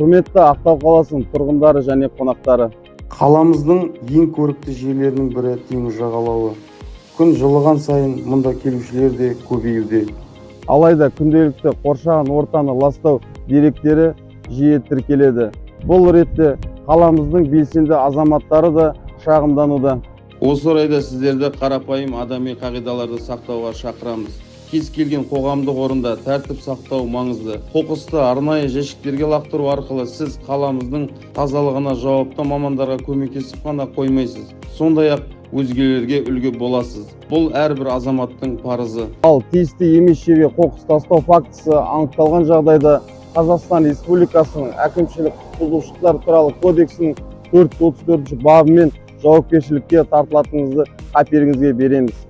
Құрметті Ақтау қаласының тұрғындары және қонақтары! Қаламыздың ең көрікті жерлерінің бірі – теңіз жағалауы. Күн жылыған сайын мұнда келушілер де көбеюде. Алайда күнделікті қоршаған ортаны ластау деректері жиі тіркеледі. Бұл ретте қаламыздың белсенді азаматтары да шағымдануда. Осы орайда сіздерді қарапайым адами қағидаларды сақтауға шақырамыз. Кез келген қоғамдық орында тәртіп сақтау маңызды. Қоқысты арнайы жәшіктерге лақтыру арқылы сіз қаламыздың тазалығына жауапты мамандарға көмектесіп қана қоймайсыз, сондай ақ өзгелерге үлгі боласыз. Бұл – әрбір азаматтың парызы. Ал тиісті емес жерге қоқыс тастау фактісі анықталған жағдайда Қазақстан Республикасының Әкімшілік құқық бұзушылықтар туралы кодексінің 434 бабымен жауапкершілікке тартылатыныңызды қаперіңізге береміз.